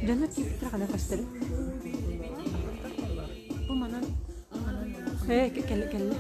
Дьоно киирбиттэрэ ханна көстөрүй? Бу манан манан Ээ кэллэ кэллэ.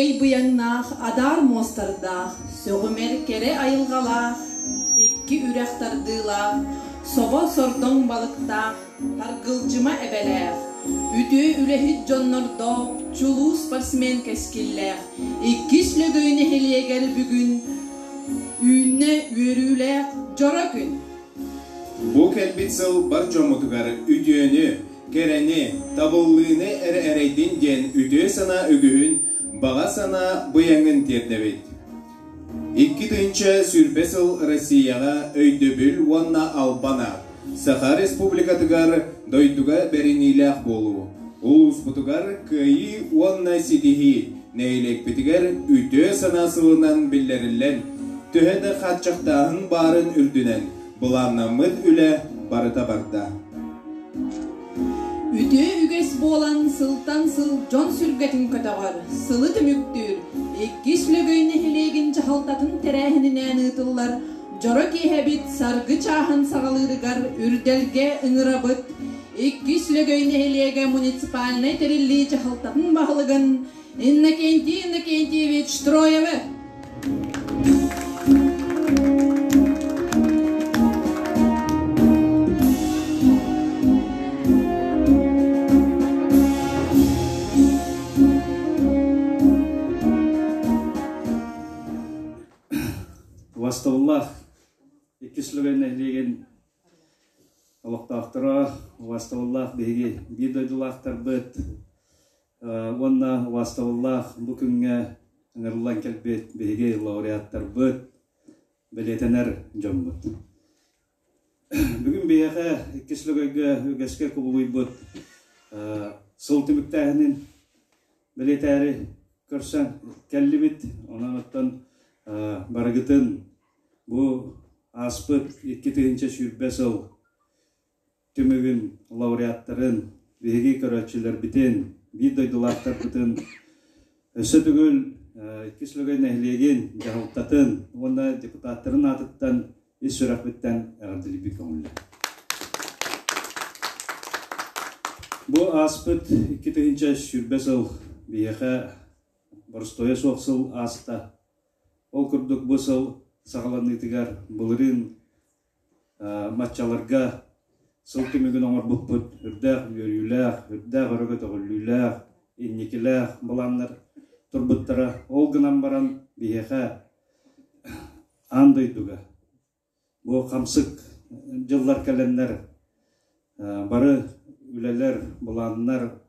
Өй быйаҥнаах, адаар муостардаах, сөҕүмэр кэрэ айылҕалаах, икки үрэх тардыылаах, собо сордоҥ балыктаах, Таргылдьыма эбэлээх, үтүө үлэһит дьоннордоох, чулуу спортсмен кэскиллээх, иккис Лөгөй нэһилиэгэр бүгүн үүннэ үөрүүлээх дьоро күн. Бу кэлбит сыл бар дьоммутугар үтүөнү, кэрэни, табыллыыны эрэ эрэйдин диэн үтүө санаа үгүһүн, баҕа санаа быйаҥын тиэрдэбит. 2020 сыл Россияҕа өйдөбүл уонна албан аат, Саха Республикатыгар дойдуга бэриниилээх буолуу, улууспутугар кыайыы уонна ситиһии, нэһилиэкпитигэр үтүө санаа сылынан биллэриллэн, төһө да хааччахтааһын баарын үрдүнэн, былааннаммыт үлэ барыта барда. Үтүө үгэс буолан сылтан сыл дьон сүргэтин көтөҕөр, сылы түмүктүүр, иккис Лөгөй нэһилиэгин дьаһалтатын тэрээһининээн ыытыллар дьоро киэһэбит саргы чааһын саҕалыырыгар Үрдэлгэ ыҥырабыт иккис Лөгөй нэһилиэгэ муниципальнай тэриллии дьаһалтатын баһылыгын Иннокентий Иннокентьевич Троевы. Убастабыллаах иккис Лөгөй нэһилиэгин олохтоохторо, убастабыллаах биһиги биир дойдулаахтарбыт уонна убастабыллаах бу күҥҥэ ыҥырыллан кэлбит биһиги лауреаттарбыт, бэлиэтэнэр дьоммут. Бүгүн биһиэхэ иккис Лөгөйгө үгэскэ кубулуйбут сыл түмүктээһинин бэлиэтээри көрсөн кэллибит. Онон оттон барыгытын бу ааспыт 2020 сыл түмүгүн лауреаттарын, биһиги көрөөччүлэрбитин, биир дойдулаахтарбытын өссө төгүл иккис Лөгөй нэһилиэгин дьаһалтатын уонна депутаттарын аатыттан ис сүрэхпиттэн эҕэрдэлиибит көҥүллэр. Бу ааспыт 2020 сыл биһиэхэ боростуойа суох сыл ааста. Ол курдук бу сыл саҕаланыытыгар былырыын маччаларга сыл түмүгүн оҥорбуппут үрдээх үөрүүлээх, үрдээх өрө көтөҕүллүүлээх, инникилээх былааннар турбуттара. Ол гынан баран биһиэхэ аан дойдуга бу хамсык дьыллар кэлэннэр бары үлэлэр, былааннар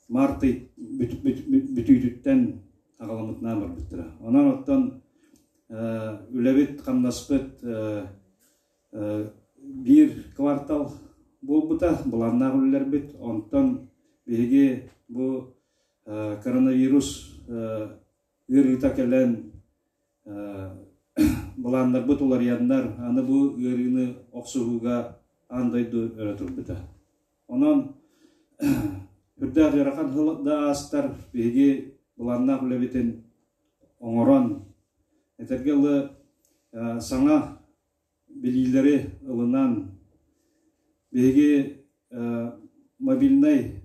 март ый бүтүүтүттэн аҕаламмытынан барбыттара. Онон оттон үлэбит-хамнаспыт биир квартал буолбута, былааннаах үлэлэрбит. Онтон биһиги бу коронавирус ыарыыта кэлэн Былааннарбыт уларыйаннар, аны бу ыарыыны охсуһууга аан дойду өрө турбута. Онон үрдээх ыарахан да аастар биһиги былааннаах үлэбитин оҥорон, этэргэ дылы саҥа билиилэри ылынан, биһиги мобильнай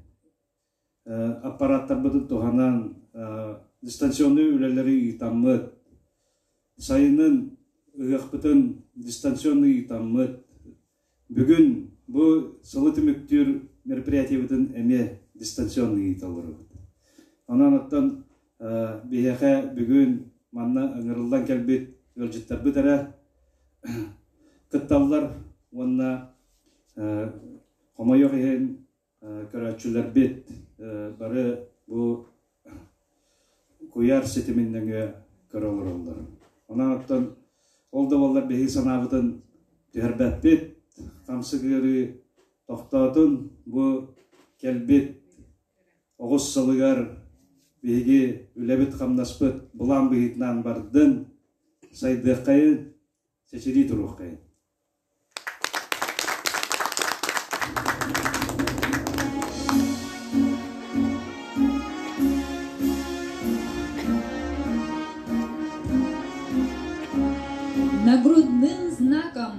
аппараттарбытын туһанан дистанционнай үлэлэри ыытаммыт, сайынын ыһыахпытын дистанционный ыытаммыт, бүгүн бу сылы түмүктүүр мероприятиебытын эмиэ дистанционный ыыта олоробут. Онон оттон биһиэхэ бүгүн манна ыҥырыллан кэлбит ыалдьыттарбыт эрэ кытталлар уонна хомойуох иһин көрөөччүлэрбит бары бу куйаар ситимин нөҥүө көрө олороллор. Онон оттон ол да буоллар биһиги санаабытын түһэрбэппит, хамсык ыарыы тохтоотун, бу кэлбит оҕус сылыгар биһиги үлэбит-хамнаспыт былаан быһыытынан бардын, сайдыаххайын, чэчирии туруоххайын. Нагрудным знаком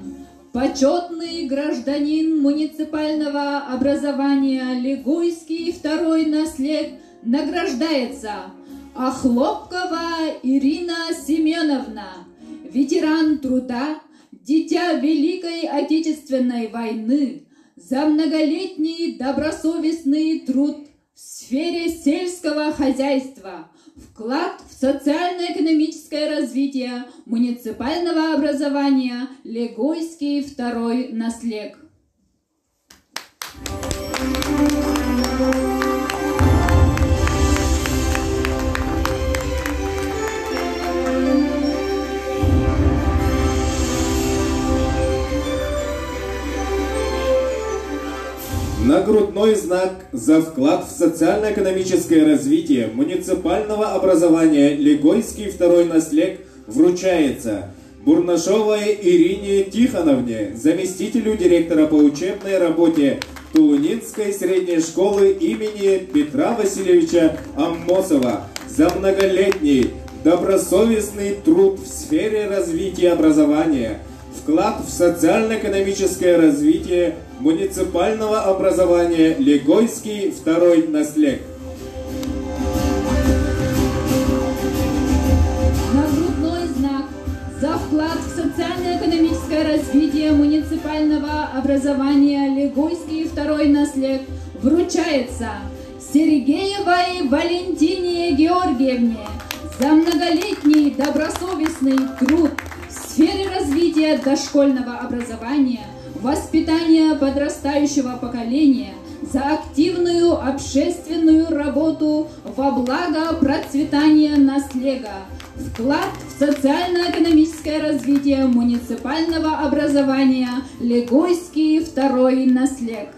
почетный гражданин муниципального образования Легойский второй наслед награждается Охлопкова Ирина Семеновна, ветеран труда, дитя Великой Отечественной войны, за многолетний добросовестный труд в сфере сельского хозяйства, вклад в социально-экономическое развитие муниципального образования Легойский второй наслег. Нагрудной знак за вклад в социально-экономическое развитие муниципального образования Легойский второй наслег вручается Бурнашовой Ирине Тихоновне, заместителю директора по учебной работе Тулунинской средней школы имени Петра Васильевича Аммосова за многолетний добросовестный труд в сфере развития образования, вклад в социально-экономическое развитие муниципального образования Легойский второй наслег. Нагрудной знак за вклад в социально-экономическое развитие муниципального образования Легойский второй наслег вручается Сергеевой Валентине Георгиевне за многолетний добросовестный труд в сфере развития дошкольного образования, воспитания подрастающего поколения, за активную общественную работу во благо процветания наслега, вклад в социально-экономическое развитие муниципального образования Легойский второй наслег.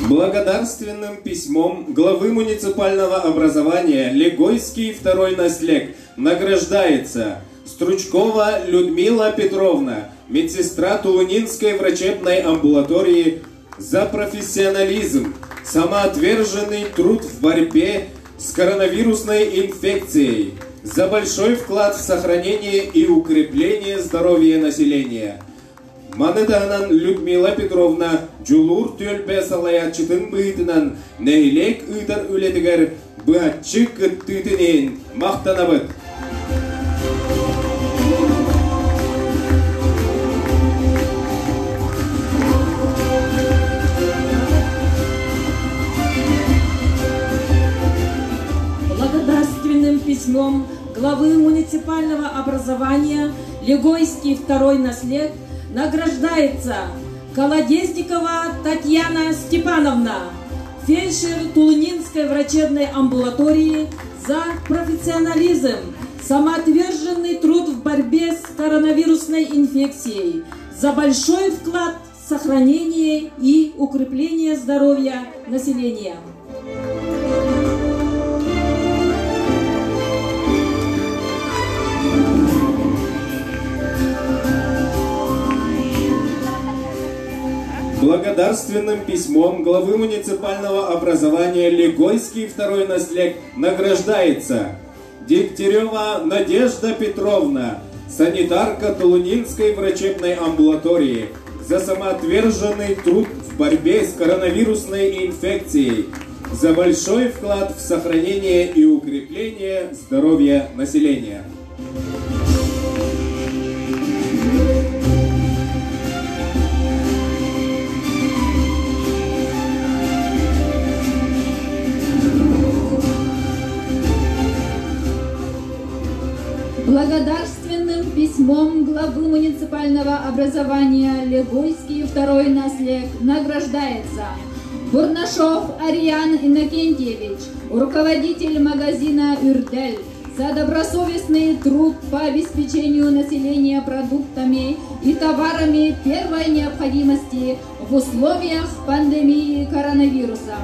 Благодарственным письмом главы муниципального образования Легойский второй наслег награждается Стручкова Людмила Петровна, медсестра Тулунинской врачебной амбулатории за профессионализм, самоотверженный труд в борьбе с коронавирусной инфекцией, за большой вклад в сохранение и укрепление здоровья населения. Маны таһынан Людмила Петровна Дьулуур түөлбэ салайааччытын быһыытынан нэһилиэк ыытар үлэтигэр быһаччы кыттыытын иһин махтанабыт. письмом главы муниципального образования Легойский второй наслед награждается Колодезникова Татьяна Степановна, фельдшер Тулунинской врачебной амбулатории за профессионализм, самоотверженный труд в борьбе с коронавирусной инфекцией, за большой вклад в сохранение и укрепление здоровья населения. Благодарственным письмом главы муниципального образования Легойский второй наслег награждается Дегтярева Надежда Петровна, санитарка Тулунинской врачебной амбулатории, за самоотверженный труд в борьбе с коронавирусной инфекцией, за большой вклад в сохранение и укрепление здоровья населения. Благодарственным письмом главы муниципального образования Легойский второй наслег награждается Бурнашов Ариан Иннокентьевич, руководитель магазина «Юрдель», за добросовестный труд по обеспечению населения продуктами и товарами первой необходимости в условиях пандемии коронавируса.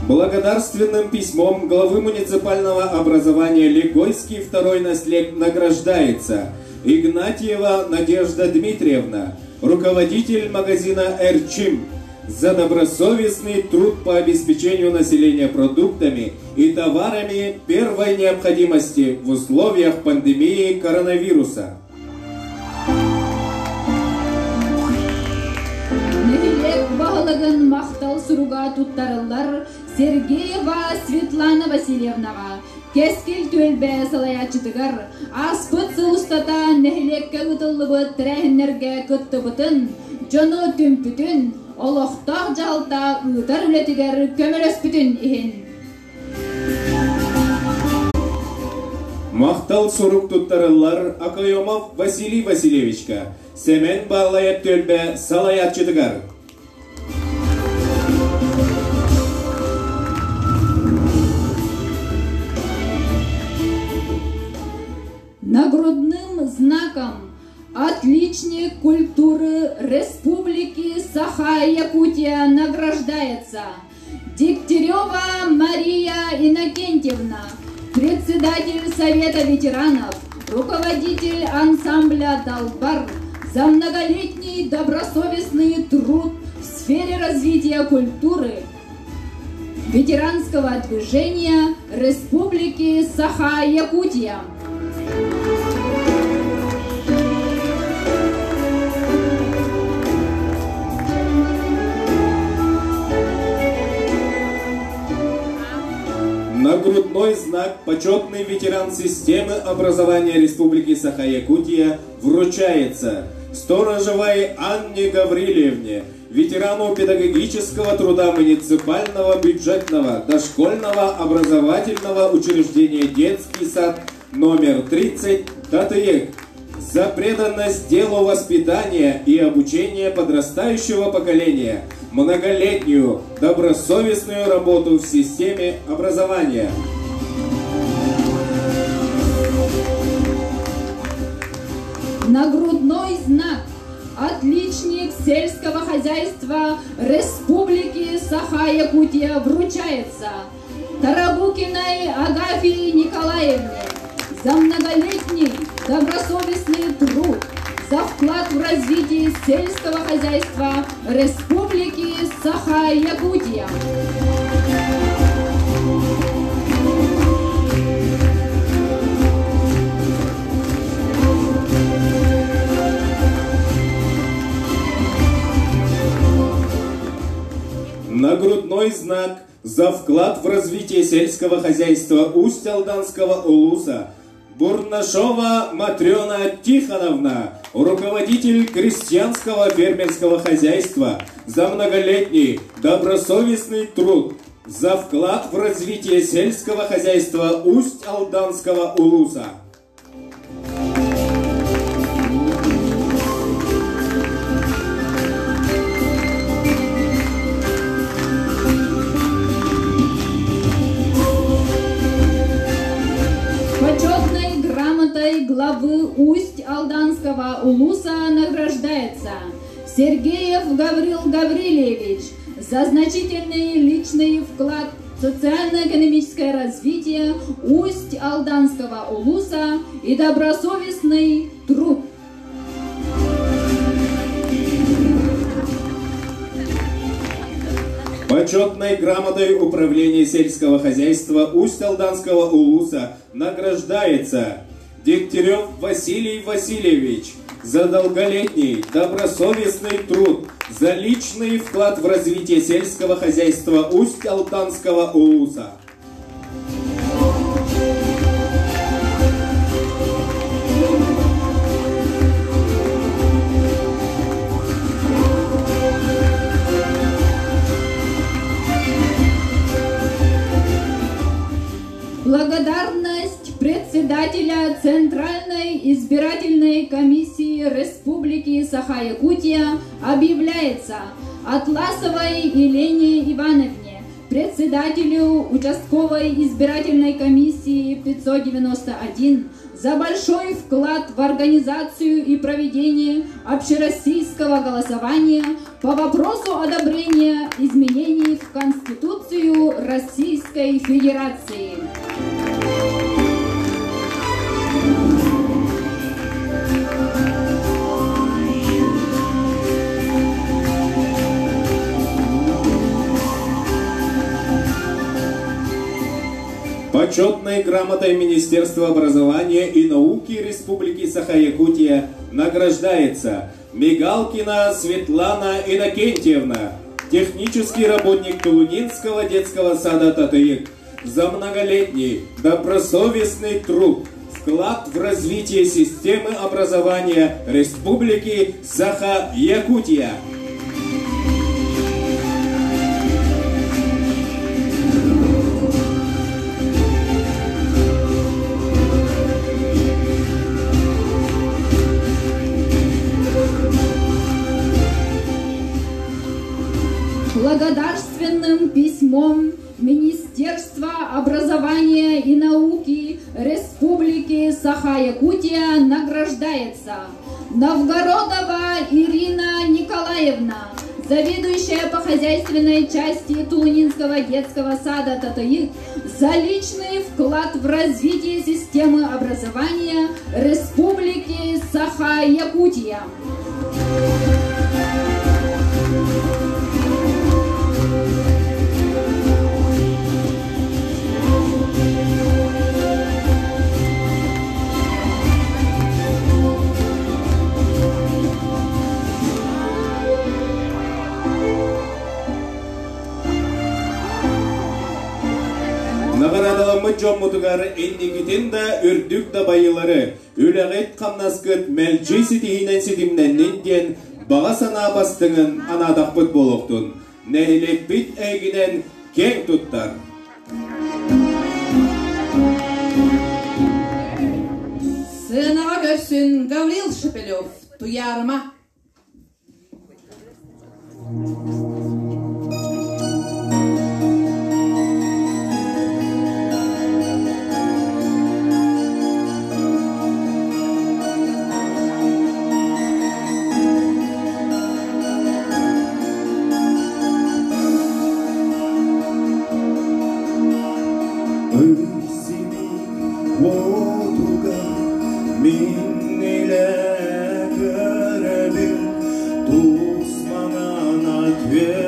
Благодарственным письмом главы муниципального образования Легойский второй наслег награждается Игнатьева Надежда Дмитриевна, руководитель магазина «Эрчим», за добросовестный труд по обеспечению населения продуктами и товарами первой необходимости в условиях пандемии коронавируса. Нэһилиэк баһылыгын махтал суруга туттарыллар Сергеева Светлана Васильевнаҕа, Кэскил түөлбэ салайааччытыгар, ааспыт сыл устата нэһилиэккэ ыытыллыбыт тэрээһиннэргэ кыттыбытын, дьону түмпүтүн, олохтоох дьаһалта ыытар үлэтигэр көмөлөспүтүн иһин. Махтал сурук туттарыллар Акоемов Василий Васильевичка, Сэмэн Баалайап түөлбэ салайааччытыгар. Нагрудным знаком «Отличник культуры Республики Саха-Якутия» награждается Дегтярева Мария Иннокентьевна, председатель Совета ветеранов, руководитель ансамбля «Далбар», за многолетний добросовестный труд в сфере развития культуры ветеранского движения Республики Саха-Якутия. Нагрудной знак «Почетный ветеран системы образования Республики Саха-Якутия» вручается Сторожевой Анне Гаврилевне, ветерану педагогического труда муниципального бюджетного дошкольного образовательного учреждения «Детский сад» номер 30 Татыек, за преданность делу воспитания и обучения подрастающего поколения, многолетнюю добросовестную работу в системе образования. Нагрудной знак «Отличник сельского хозяйства Республики Саха-Якутия» вручается Тарабукиной Агафии Николаевне за многолетний добросовестный труд, за вклад в развитие сельского хозяйства Республики Саха-Якутия. Нагрудной знак за вклад в развитие сельского хозяйства Усть-Алданского улуса Бурнашова Матрена Тихоновна, руководитель крестьянского фермерского хозяйства, за многолетний добросовестный труд, за вклад в развитие сельского хозяйства Усть-Алданского улуса. Почетной грамотой главы Усть-Алданского улуса награждается Сергеев Гаврил Гаврилевич за значительный личный вклад в социально-экономическое развитие Усть-Алданского улуса и добросовестный труд. Почетной грамотой Управления сельского хозяйства Усть-Алданского улуса награждается Дегтярев Василий Васильевич за долголетний добросовестный труд, за личный вклад в развитие сельского хозяйства Усть-Алданского улуса. Благодарность председателя Центральной избирательной комиссии Республики Саха-Якутия объявляется Атласовой Елене Ивановне, председателю участковой избирательной комиссии 591, за большой вклад в организацию и проведение общероссийского голосования по вопросу одобрения изменений в Конституцию Российской Федерации. Почетной грамотой Министерства образования и науки Республики Саха-Якутия награждается Мигалкина Светлана Иннокентьевна, технический работник Тулунинского детского сада «Татыек», за многолетний добросовестный труд, вклад в развитие системы образования Республики Саха-Якутия. Благодарственным письмом Министерства образования и науки Республики Саха-Якутия награждается Новгородова Ирина Николаевна, заведующая по хозяйственной части Тулунинского детского сада Татыик, за личный вклад в развитие системы образования Республики Саха-Якутия. Наҕараадаламмыт дьоммутугар инникитин да үрдүк дабайыылары, үлэҕит-хамнаскыт мэлдьи ситиһиинэн ситимнэннин диэн баҕа санаа бастыҥын анаатахпыт буолуохтун. Нэһилиэкпит эйгинэн киэҥ туттар. Сыанаҕа көрсүн Гаврил Шепелев, Туйаарыма. Уотугар мин илэ көрөбүн тус маҥан түө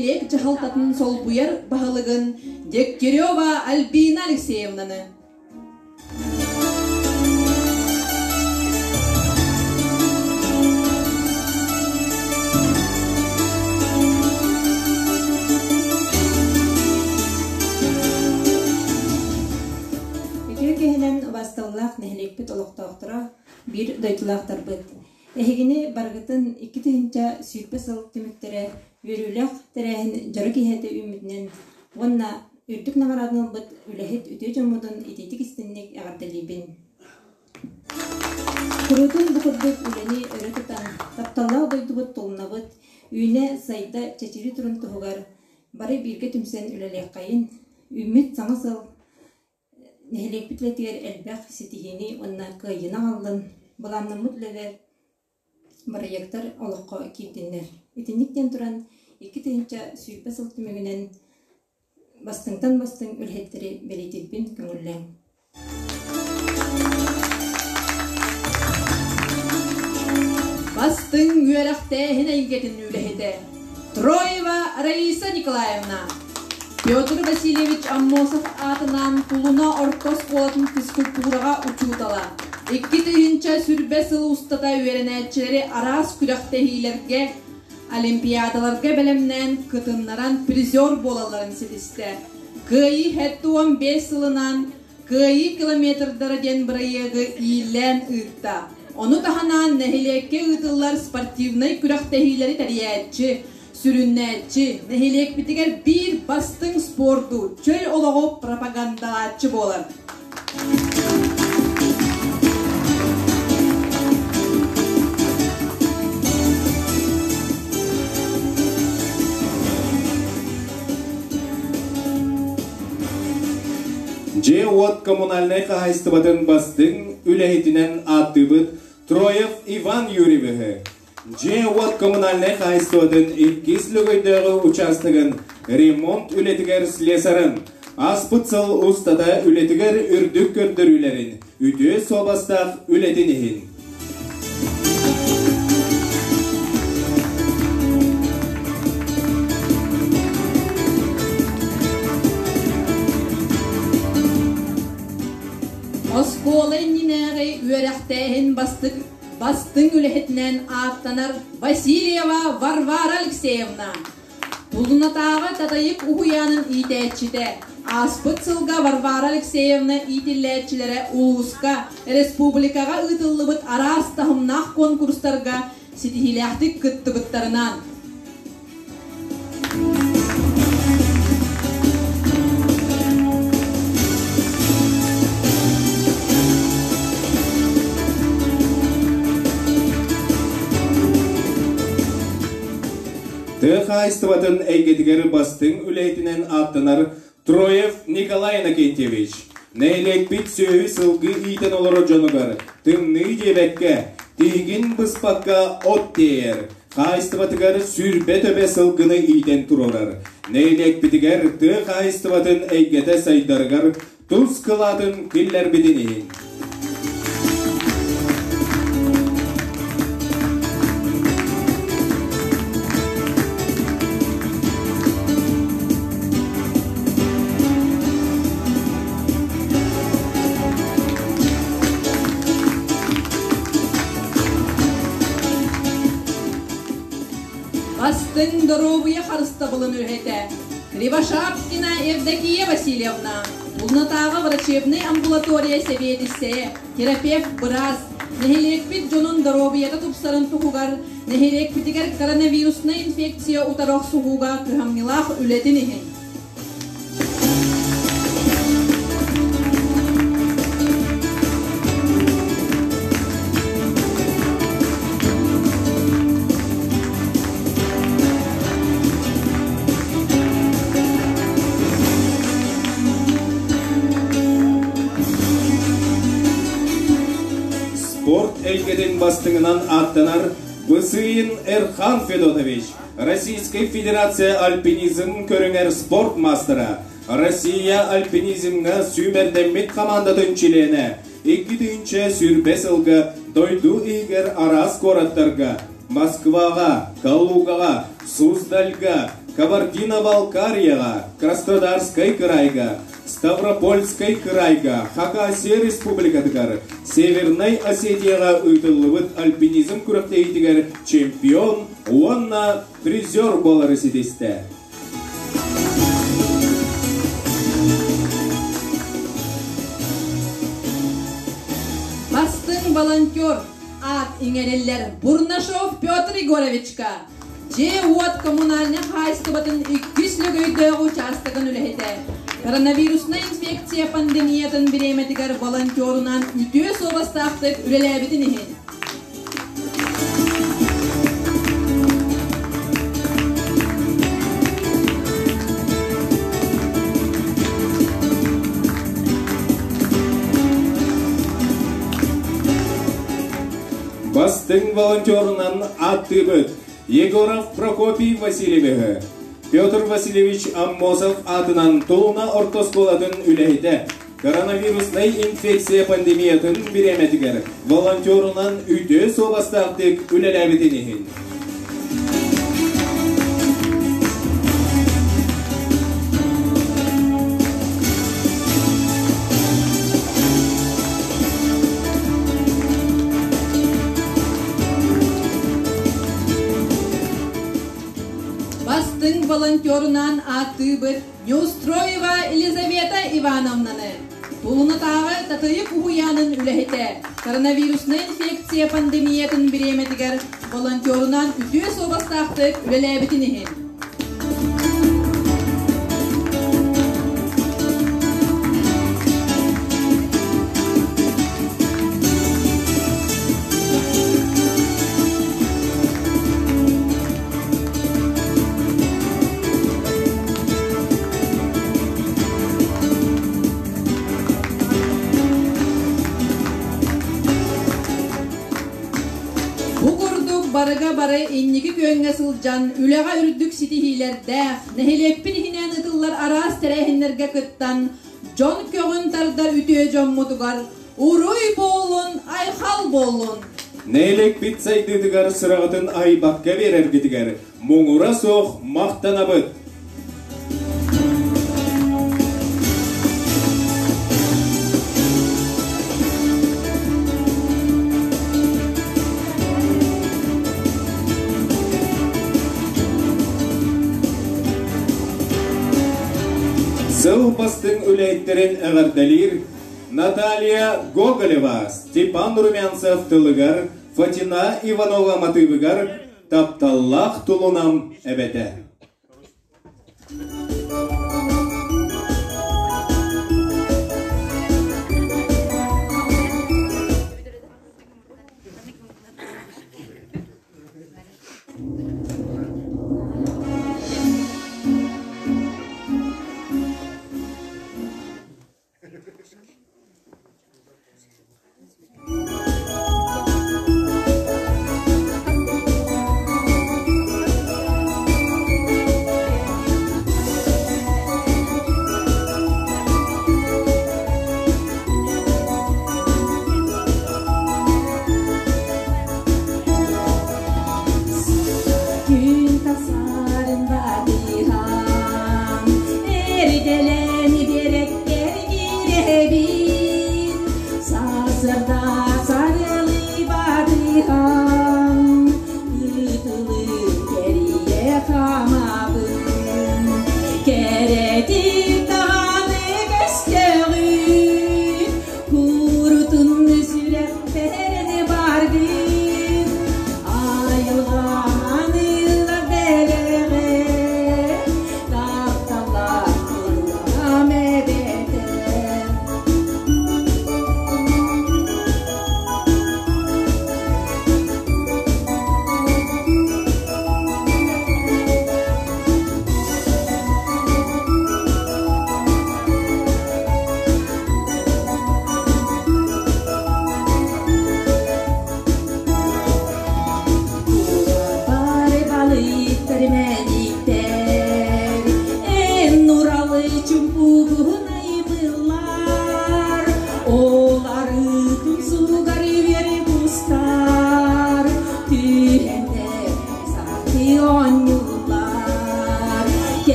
нэһилиэк дьаһалтатын солбуйар баһылыгын Дегтярева Альбина Алексеевнаны. Үтүө киһинэн убаасталлаах нэһилиэкпит олохтоохторо, биир дойдулаахтарбыт. Эһигини барыгытын 2020 сыл түмүктэрэ үөрүүлээх тэрээһин дьоро киэһэтэ үүммүтүнэн уонна үрдүк наҕарааданы ылбыт үлэһит үтүө дьоммутун итиитик-истинник эҕэрдэлиибин. Куруутун бу курдук үлэни өрө тутан, тапталлаах дойдубут тулунабыт, үүнэ-сайда чэчирии турун туһугар бары бииргэ түмсэн үлэлиэххэйин, үүммүт саҥа сыл Нэһилиэкпит үлэтигэр элбэх ситиһиини уонна кыайыыны аҕаллын, былааннаммыт үлэлэр, бырайыактар олоххо киирдиннэр. Итинник диэн туран, 2020 сыл түмүгүнэн бастыҥтан бастыҥ үлэһиттэри бэлиэтиирбин көҥүллээҥ. Бастыҥ үөрэхтээһин эйгэтин үлэһитэ Троева Раиса Николаевна, Петр Васильевич Аммосов аатынан Тулуна орто оскуолатын физкультураҕа учуутала, 2020 сыл устата үөрэнээччилэри араас күрэхтэһиилэргэ, олимпиадаларга бэлэмнээн кытыннаран призер буолалларын ситистэ. Кыайыы 75 сылынан Кыайыы километрдара диэн бырайыагы иилээн ыытта. Ону таһынан нэһилиэккэ ыытыллар спортивнай күрэхтэһиилэри тэрийээччи, сүрүннээччи, нэһилиэкпитигэр биир бастыҥ спорду, чөл олоҕу пропагандалааччы буолар. Дьиэ-уот коммунальнай хаһаайыстыбатын бастыҥ үлэһитинэн ааттыыбыт Троев Иван Юрьевиһы. Дьиэ-уот коммунальнай хаһаайыстыбатын иккис Лөгөйдөөҕү учаастагын ремонт үлэтигэр слесарын, ааспыт сыл устата үлэтигэр үрдүк көрдөрүүлэрин, үтүө суобастаах үлэтин иһин. Оскуола иннинээҕи үөрэхтээһин бастык бастыҥ үлэһитинэн ааттанар Васильева Варвара Алексеевна. Тулунатааҕы Татайык уһуйаанын иитээччитэ, ааспыт сылга Варвара Алексеевна иитиллээччилэрэ улууска, республикаҕа ыытыллыбыт араас таһымнаах конкурстарга ситиһиилээхтик кыттыбыттарынан Тыа хаһаайыстыбатын эйгэтигэр бастыҥ үлэһитинэн ааттанар Троев Николай Иннокентьевич нэһилиэкпит сүөһү-сылгы иитэн олорор дьонугар тымныы диэбэккэ, тиһигин быспакка от тиэйэр, хаһаайыстыбатыгар 20 төбө сылгыны иитэн туруорар. Нэһилиэкпитигэр тыа хаһаайыстыбатын эйгэтэ сайдарыгар тус кылаатын киллэрбитин иһин. Бастыҥ доруобуйа харыстабылын үлэһитэ Кривошапкина Евдокия Васильевна, Тулунатааҕы врачебнай амбулатория сэбиэдиссэйэ, терапевт быраас, нэһилиэкпит дьонун доруобуйата тупсарын туһугар нэһилиэкпитигэр коронавируснай инфекция утары охсуһууга кыһамньылаах үлэтин иһин. Спорт эйгэтин бастыҥынан ааттанар Бысыин Эрхан Федотович, Российскай Федерация альпинизм көрүҥэр спорт маастара, Россия альпинизмҥа сүүмэрдэммит хамаандатын чилиэнэ, 2020 сылга дойду иһигэр араас куораттарга Москваҕа, Калугаҕа, Суздальга, Кабардино-Балкарияҕа, Краснодарскай кыраайга, Ставропольскай кыраайга, Хакасия Республикатыгар, Севернай Осетияҕа ыытыллыбыт альпинизм күрэхтэһиитигэр чемпион уонна призер буолары ситистэ. Бастыҥ волонтер аат иҥэриллэр Бурнашов Петр Егоровичка Дьиэ-уот коммунальнай хаһаайыстыбатын иккис Лөгөйдөөх учаастагын үлэһитэ, коронавируснай инфекция пандемиятын бириэмэтигэр волонтерунан үтүө суобастаахтык үлэлээбитин иһин. Бастыҥ волонтерунан ааттыыбыт Егоров Прокопий Васильевиһы, Петр Васильевич Аммосов аатынан Тулуна орто оскуолатын үлэһитэ, коронавируснай инфекция пандемиятын бириэмэтигэр волонтерунан үтүө суобастаахтык үлэлээбитин иһин. Бастыҥ волонтерунан ааттыыбыт Неустроева Елизавета Ивановнаны, Тулунатааҕы Татыйык уһуйаанын үлэһитэ, коронавируснай инфекция пандемиятын бириэмэтигэр волонтерунан үтүө суобастаахтык үлэлээбитин иһин. Бу курдук барыга бары инники күөҥҥэ сылдьан, үлэҕэ үрдүк ситиһиилэрдээх, нэһилиэкпит иһинэн ыытыллар араас тэрээһиннэргэ кыттан, дьон көҕүн тардар үтүө дьоммутугар уруй буоллун, айхал буоллун! Нэһилиэкпит сайдыытыгар сыраҕытын айбакка биэрэргитигэр муҥура суох махтанабыт! Сыл бастыҥ үлэһиттэрин эҕэрдэлиир Наталья Гоголева Степан Румянцев тылыгар, Фатина Иванова матыыбыгар Тапталлаах Тулунам эбэтэ.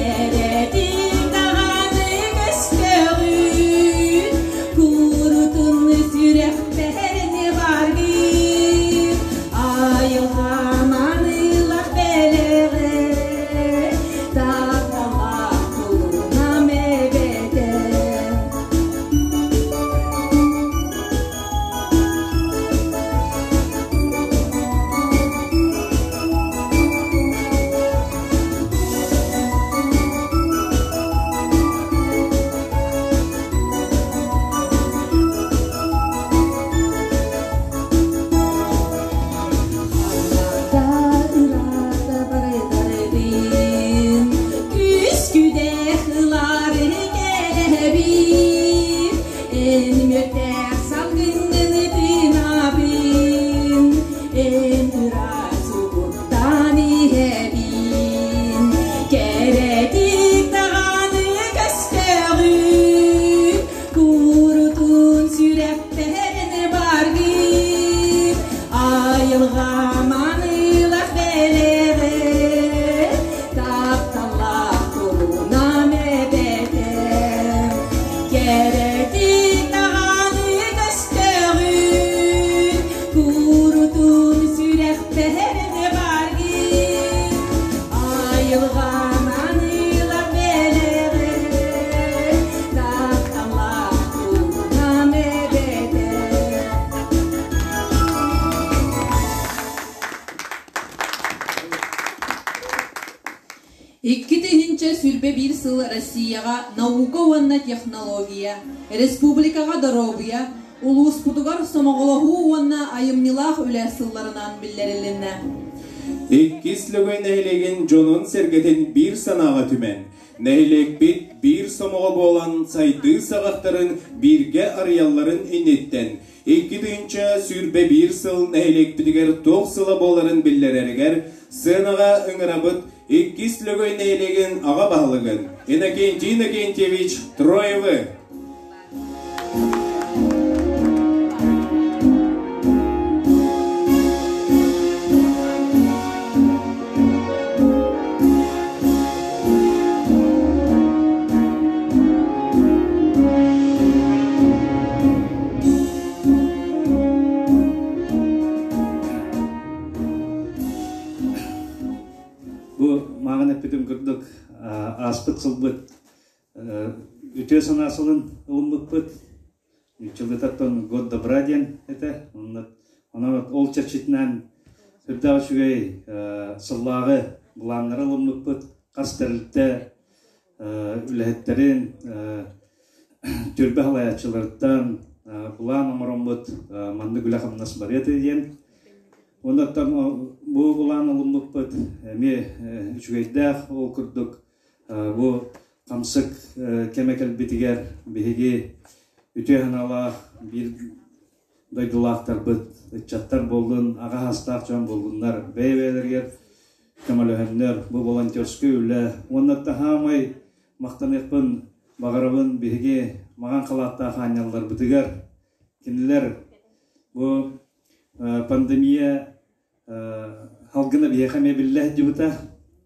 Кэрэтик даҕаны көстөҕүн, куурутун сүрэхпэр баргын, айылҕа маанылаах бэлэҕэ, тапталлаах тулунам эбэтэ. Ыраата бардарбын, күскүдэх ылары кэлэбин, эн мүөттээх салгыҥҥын тыынабын, эн ыраас угуттан иһэбин, кэрэтик даҕаны көстөҕүн, курутун сүрэхпэр баргын, айылҕа маанылаах бэлэҕэ, тапталлаах туһунан эбэтэ, кэрэтик даҕаны көстөҕүн, курутун сүрэхпэр баргын, айылҕа маанылаах бэлэҕэ, тапталлаах туһунан эбэтэ. 2021 сыл Россияҕа наука уонна технология, республикаҕа доруобуйа, улууспутугар сомоҕолоһуу уонна айымньылаах үлэ сылларынан биллэрилиннэ. Иккис Лөгөй нэһилиэгин дьонун-сэргэтин биир санааҕа түмэн, нэһилиэкпит биир сомоҕо буолан сайдыы саҕахтарын бииргэ арыйалларын инниттэн 2021 сыл нэһилиэкпитигэр туох сыла буоларын биллэрэригэр сценаҕа ыҥырабыт иккис Лөгөй нэһилиэгин аҕа баһылыгын Иннокентий Иннокентьевич Троевы. Бу мааҕын эппитим курдук ааспыт сылбыт үтүө санаа сылын ылыммыппыт. Нууччалыытаттан год добра диэн этэ. Онон ол чэрчитинэн сүрдээх үчүгэй сыллааҕы былааннары ылыммыппыт. Хас тэрилтэ үлэһиттэрин түөлбэ салайааччыларыттан былаан оҥороммут маннык үлэ-хамнас барыа этэ диэн. Оннуттан бу былаан ылыммыппыт эмиэ үчүгэйдээх ол курдук бу хамсык кэмэ кэлбитигэр биһиги үтүө санаалаах биир дойдулаахтарбыт ыччаттар буоллун, аҕа саастаах дьон буоллуннар, бэйэ-бэйэлэригэр көмөлөһөннөр бу волонтерскай үлэ уонна таһаамай махтаныахпын баҕарабын биһиги маҕан халааттаах аанньалларбытыгар кинилэр бу пандемия халгына биһиэхэ эмиэ биллэ сылдьыбыта.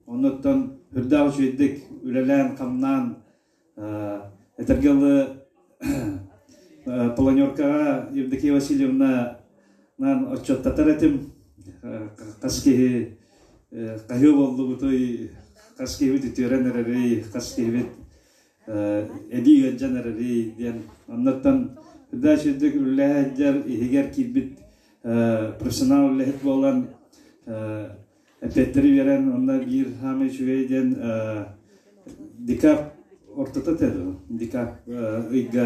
Оннуттан үрдээх үчүгэйдик үлэлээн-хамнаан этэргэ дылы планеркаҕа Евдокия Васильевна отчуоттатар этим. Хас киһи хаһыа буоллубутуй, хас киһибит үтүөрэн эрэрий, хас киһибит эбии ыалдьан эрэрий диэн. Оннуттан үрдээх үчүгэйдик үлэлэһэ сылдьар иһигэр киирбит профессионал үлэһит буолан эппиэттэри биэрэн онно биир хаамай үчүгэй диэн декабрь ортото этэ декабрь ыйга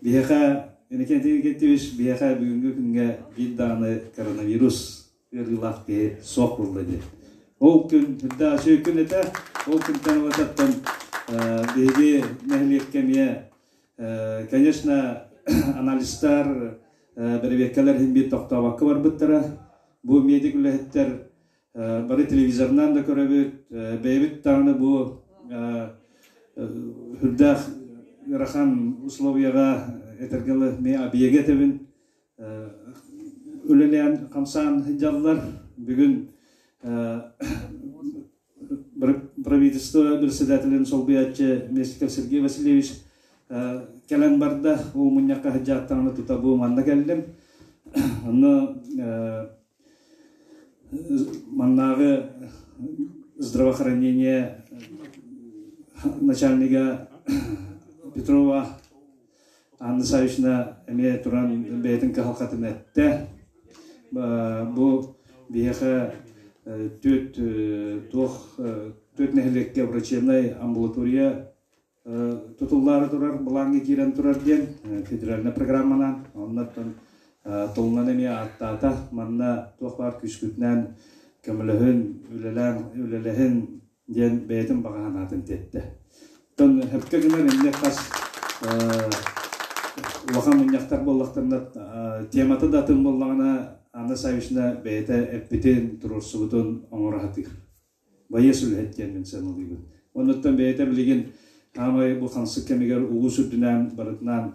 биһиэхэ Иннокентий Иннокентьевич биһиэхэ бүгүҥҥү күҥҥэ биир даҕаны коронавирус ыарыылаах киһи суох буолла диэн. Ол күн үрдээх үчүгэй күн этэ. Ол күнтэн ылататтан биһиги нэһилиэккэ эмиэ конечно анализтар бэрэбиэркэлэр иһин биир тохтообокко барбыттара. Бу медик үлэһиттэр бары телевизорынан да көрөбүт, бэйэбит даҕаны бу үрдээх ыарахан условияҕа этэргэ дылы эмиэ объеги этэбин үлэлээн хамсаан сылдьаллар. Бүгүн Правительство председателин солбуйааччы Местников Сергей Васильевич кэлэн барда. Ол мунньахха сылдьааттаҕына тута бу манна кэллим. Онно маннааҕы здравоохранение начальнига Петрова Анна Савична эмиэ туран бэйэтин кыһалҕатын эттэ. Бу биһиэхэ түөрт туох түөрт нэһилиэккэ врачебнай амбулатория тутуллаары турар, былааҥҥа киирэн турар диэн федеральнай программанан. Оннуттан тылынан эмиэ ааттаата. Манна туох баар күүскүтүнэн көмөлөһүн, үлэлээн, үлэлэһин диэн бэйэтин баҕа санаатын тиэттэ. Оттон сөпкө гынар инньэ хас улахан мунньахтар буоллахтарына темата да атын буоллаҕына Анна Савична бэйэтэ эппитин, туруорсубутун оҥоро сатыыр. Байыас үлэһит диэн мин сыаналыыбын. Оннуттан бэйэтэ билигин хаамай бу хамсык кэмигэр улуус үрдүнэн барытынан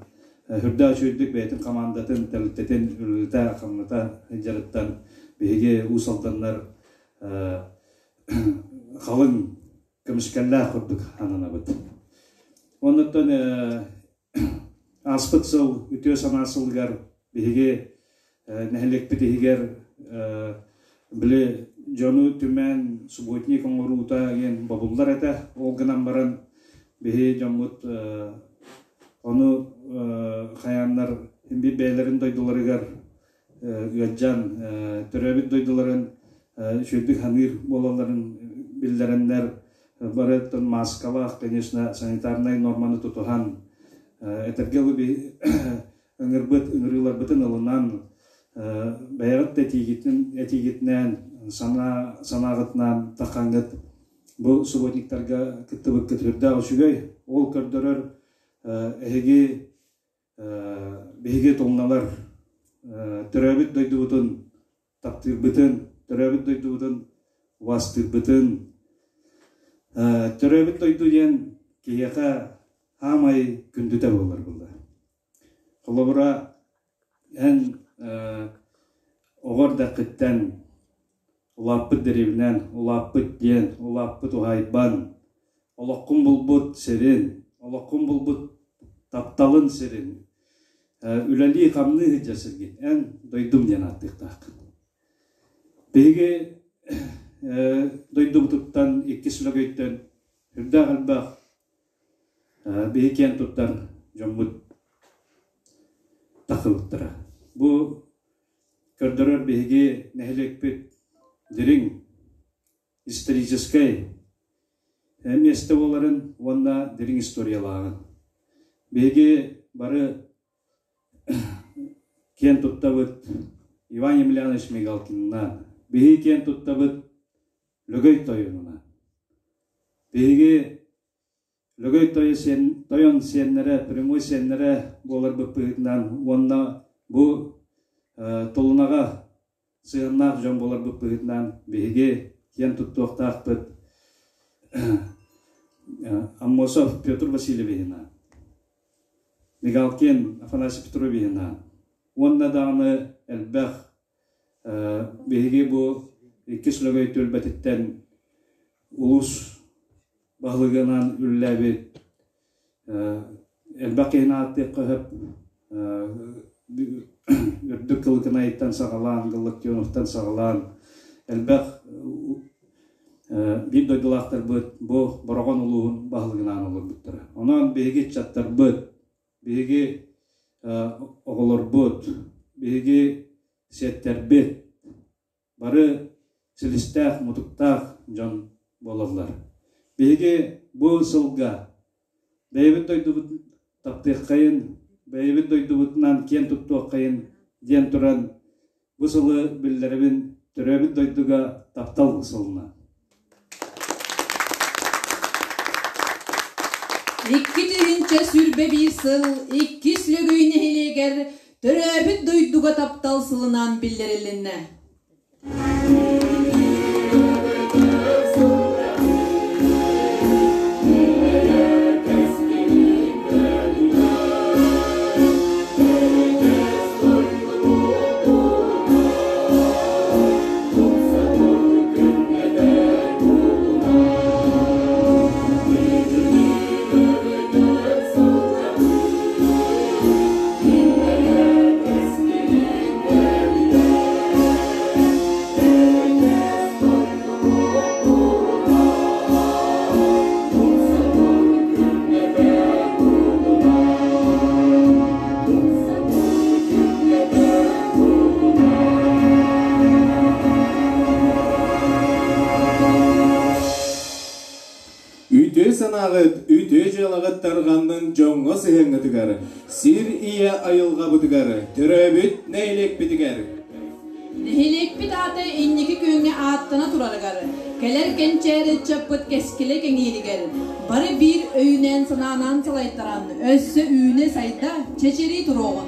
үрдээх үчүгэйдик бэйэтин командатын, тэрилтэтин үлэлэтэ, хамната сылдьарыттан биһиги Уус Алданнар халыҥ көмүскэллээх курдук ананабыт. Оннуттан ааспыт сыл үтүө санаа сылыгар биһиги нэһилиэкпит иһигэр били дьону түмэн субботник оҥоруута диэн бобуллар этэ. Ол гынан баран биһи дьоммут ону хайааннар биир бэйэлэрин дойдуларыгар ыалдьан төрөөбүт дойдуларын үчүгэйдик саныыр буолалларын биллэрэннэр бары мааскалаах, конечно, санитарнай норманы тутуһан этэргэ ыҥырбыт ыҥырыыларбытын ылынан бэйэҕит да этиигитинэн санаа санааҕытынан таххаҥҥыт бу субботниктарга кыттыбыккыт үрдээх үчүгэй. Ол көрдөрөр эһиги биһиги тулуналар төрөөбүт дойдубутун таптыырбытын, төрөөбүт дойдубутун убаастыырбытын, төрөөбүт дойду диэн киһиэхэ хаамай күндүтэ буолар буолла. Холобура, эн оҕо эрдэххиттэн улааппыт дэриэбинэн, улааппыт диэн, улааппыт уһаайбан, олоххун булбут сирин, олоххун булбут тапталын сирин, үлэлии-хамныы сылдьар сиргин эн дойдум диэн ааттыахтааххын. Биһиги дойдубутуттан иккис Лөгөйтөн үрдээх элбэх биһи киэн туттар дьоммут тахсыбыттара. Бу көрдөрөр биһиги нэһилиэкпит дириҥ историческай миэстэ буоларын уонна дириҥ историялааҕын. Биһиги бары киэн туттабыт Иван Емельянович Мигалкинынан, биһиги киэн туттабыт Лөгөй тойонунан. Биһиги Лөгөй тойон сиэннэрэ, прямой сиэннэрэ буоларбыт быһыытынан уонна бу Тулунаҕа сыһыаннаах дьон буоларбыт быһыытынан биһиги киэн туттуохтаахпыт Аммосов Петр Васильевиһынан, Мигалкин Афанасий Петровиһынан уонна даҕаны элбэх биһиги бу иккис Лөгөй түөлбэтиттэн улуус баһылыгынан үлэлээбит элбэх киһини ааттыахха сөп үрдүк Кылыкынайыттан саҕалаан Галактионовтан саҕалаан элбэх биир дойдулаахтарбыт бу Бороҕон улууһун баһылыгынаан олорбуттара. Онон биһиги ыччаттарбыт, биһиги оҕолорбут, биһиги сиэттэрбит бары силистээх-мутуктаах дьон буолаллар. Биһиги бу сылга бэйэбит дойдубут таптыаххайын, бэйэбит дойдубутунан киэн туттуоххайын диэн туран бу сылы биллэрэбин төрөөбүт дойдуга таптал сылына. 2021 сыл иккис Лөгөй нэһилиэгэр төрөөбүт дойдуга таптал сылынан биллэрилиннэ. Үтүө дьыалаҕыт тарҕаннын дьоҥҥо сыһыаҥҥытыгар, сир ийэ айылҕабытыгар, төрөөбүт нэһилиэкпитигэр. Нэһилиэкпит аата инники күөҥҥэ ааттана турарыгар, кэлэр кэнчээри ыччаппыт кэскилэ кэҥииригэр, бары биир өйүнэн-санаанан салайтаран, өссө үүнэ-сайда, чэчирии туруоҕун.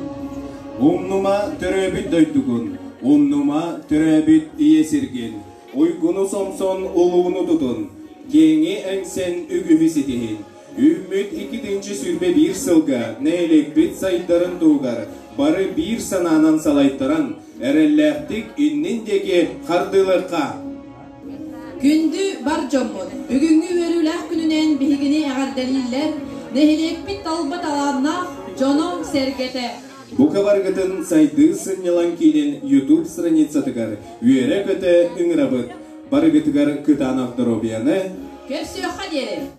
Умнума төрөөбүт дойдугун, умнума төрөөбүт ийэ сиргин, уйгуну сомсон улууну тутун, киэҥи эҥсэн үгүһү ситиһин. Үүммүт 2021 сылга нэһилиэкпит сайдарын туһугар бары биир санаанан салайтаран, эрэллээхтик иннин диэки хардыылыахха! Күндү бар дьоммут, бүгүҥҥү үөрүүлээх күнүнэн биһигини эҕэрдэлииллэр, нэһилиэкпит талба талааннаах дьоно-сэргэтэ. Бука барыгытын Сайдыы сынньалаҥ киинин YouTube страницатыгар үөрэ-көтө ыҥырабыт. Барыгытыгар кытаанах доруобуйаны, Көрсүөххэ диэри!